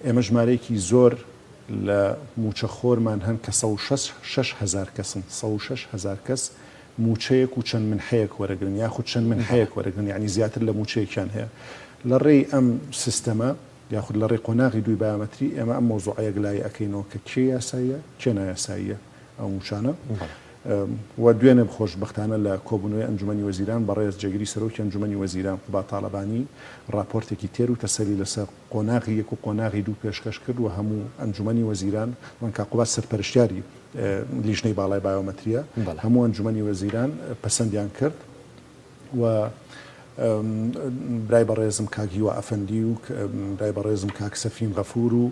ئێمە ژمارەیەکی زۆر لە مووچەخۆرمان هەن کە 106 هەزار کەسن، 106 هەزار کەس مووچەیەک و چەند منحەیەک وەرەگرن یاخود چەند منحەیەک وەرەگرن یانی زیاتر لە مووچەیەکیان هەیە. لە ڕێی ئەم سیستەمە یاخود لە ڕێی قۆناغی دووی بایۆمەتری ئێمە ئەم مەوزوعە یەکلایی ئەکەینەوە کە کێ یاساییە کێ نایاساییە ئەو مووچانە. و دوێنێ خۆشبەختانە لە کۆبوونەوەی ئەنجومەنی وەزیران بەڕێز جێگری سەرۆکی ئەنجومەنی وەزیران قوباد تاڵەبانی ڕاپۆرتێکی تێر و تەسەلی لەسەر قۆناغی یەک و قۆناغی دوو پێشکەش کرد و هەموو ئەنجومەنی وەزیران وان کاک قوباد سەرپەرشتیاری لیژنەی باڵای بایۆمەتریە هەموو ئەنجومەنی وەزیران پەسەندیان کرد و برای بەڕێزم کاک هیوا ئەفەندی و برای بەڕێزم کاک سەفین غەفور و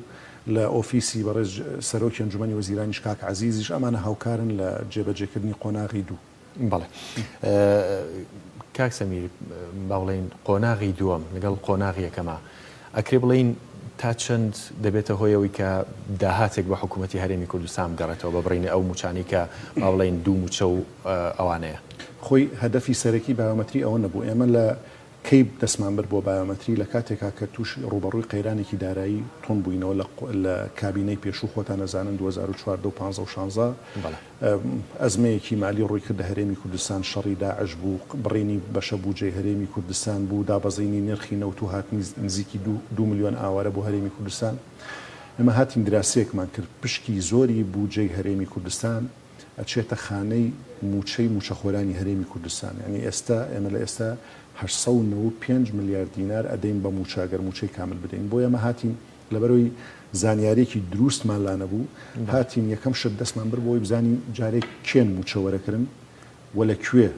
لە ئۆفیسی بەڕێز سەرۆکی ئەنجومەنی وەزیرانیش کاک عەزیزیش ئەمانە هاوکارن لە جێبەجێکردنی قۆناغی دوو. بەڵێ کاک سەمیر با بڵێین قۆناغی دووەم لەگەڵ قۆناغی یەکەما ئەکرێ بڵێین تا چەند دەبێتە هۆی ئەوەی کە داهاتێک بە حکوومەتی هەرێمی کوردستان بگەڕێتەوە بە بڕینی ئەو مووچانەی کە با بڵێین دوو مووچە و ئەوانەیە؟ خۆی هەدەفی سەرەکی بایۆمەتری ئەوە نەبوو ئێمە لە کەی دەستمان برد بۆ بایۆمەتری؟ لە کاتێکا کە تووشی ڕووبەڕووی قەیرانێکی دارایی توند بووینەوە لە لە کابینەی پێشوو خۆتان ئەزانن 2014 و 15 و 16 ئەزمەیەکی مالی ڕووی کردە هەرێمی کوردستان شەڕی داعش بوو بڕینی بەشە بوجەی هەرێمی کوردستان بوو دابەزینی نرخی نەوت و هاتنی نزیکی دوو ملیۆن ئاوارە بۆ هەرێمی کوردستان ئێمە هاتین دراسەیەکمان کرد پشکی زۆری بوجەی هەرێمی کوردستان ئەچێتە خانەی مووچەی مووچەخۆرانی هەرێمی کوردستان یانی ئێستا ئێمە لە ئێستا 895 ملیار دینار ئەدەین بە مووچە گەر مووچەی کامل بدەین بۆیە ئێمە هاتین لەبەرئەوەی زانیاریەکی دروستمان لا نەبوو هاتین یەکەم شت دەستمان برد بۆ ئەوەی بزانین جارێ کێن مووچە وەرەگرن و لە کوێ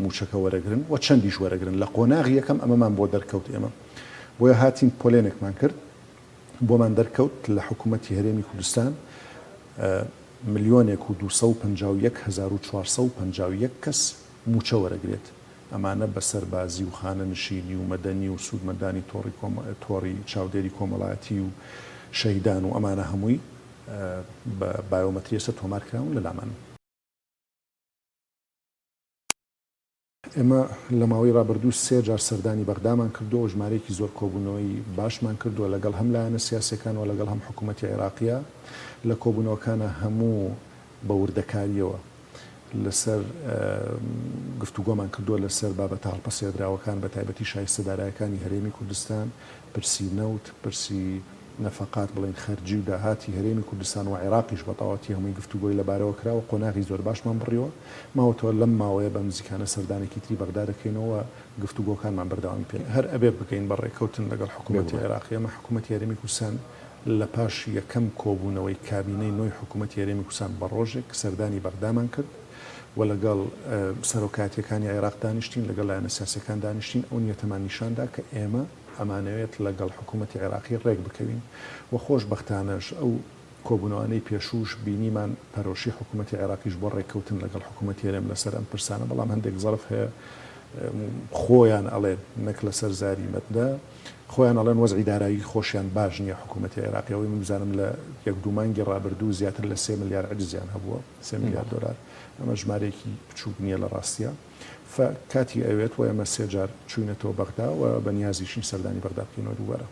مووچەکە وەرەگرن و چەندیش وەرەگرن لە قۆناغی یەکەم ئەمەمان بۆ دەرکەوت ئێمە بۆیە هاتین پۆلێنێکمان کرد بۆمان دەرکەوت لە حکوومەتی هەرێمی کوردستان ملیۆنێک و 251451 کەس مووچە وەرەگرێت، ئەمانە بە سەربازی و خانەنشینی و مەدەنی و سوودمەندانی تۆڕی تۆڕی چاودێری کۆمەڵایەتی و شەهیدان و ئەمانە هەمووی بە بایۆمەتری ئێستا تۆمار کراون لە لامان. ئێمە لە ماوەی ڕابردوو سێ جار سەردانی بەغدامان کردووە و ژمارەیەکی زۆر کۆبوونەوەی باشمان کردووە لەگەڵ هەم لایەنە سیاسییەکان و لەگەڵ هەم حکوومەتی عێراقییە. لە کۆبوونەوەکانا هەموو بە وردەکارییەوە لەسەر گفتوگۆمان کردووە لەسەر بابەتە هەڵپەسێردراوەکان بە تایبەتی شایستە دارایەکانی هەرێمی کوردستان، پرسی نەوت، پرسی نەفەقات بڵێین خەرجی و داهاتی هەرێمی کوردستان و عێراقیش بە تەواوەتی هەمووی گفتوگۆی لەبارەوە کرا و قۆناغی زۆر باشمان بڕیوە. ماوەتەوە لەم ماوەیە بەم نزیکانە سەردانێکی تری بەغدا دەکەینەوە و گفتوگۆکانمان بەردەوامی پێ هەر ئەبێ بگەین بە ڕێکەوتن لەگەڵ حکوومەتی عێراقی. ئێمە حکوومەتی هەرێمی کوردستان لە پاش یەکەم کۆبوونەوەی کابینەی نۆی حکوومەتی هەرێمی کوردستان بە ڕۆژێک سەردانی بەغدامان کرد و لەگەڵ سەرۆکایەتییەکانی عێراق دانیشتین، لەگەڵ لایەنە سیاسییەکان دانیشتین، ئەو نیەتەمان نیشان دا کە ئێمە ئەمانەوێت لەگەڵ حکوومەتی عێراقی ڕێک بکەوین و خۆشبەختانەش ئەو کۆبوونەوانەی پێشووش بینیمان پەرۆشی حکوومەتی عێراقیش بۆ ڕێککەوتن لەگەڵ حکوومەتی هەرێم لەسەر ئەم پرسانە، بەڵام هەندێک زەرف هەیە خۆیان ئەڵێن نەک لەسەر زاری مەدە خۆیان ئەڵێن وەزعی دارایی خۆشیان باش نییە حکوومەتی عێراقی ئەوەی من بزانم لە یەک دوو مانگی ڕابردوو زیاتر لە سێ ملیار عجزیان هەبووە سێ ملیار دۆلار ئەمە ژمارەیەکی بچووک نییە لە ڕاستیە فە کاتی ئەوێت و ئێمە سێ جار چووینەتەوە بەغدا و بە نیازیشین سەردانی بەغدا بکەینەوە دووبارە.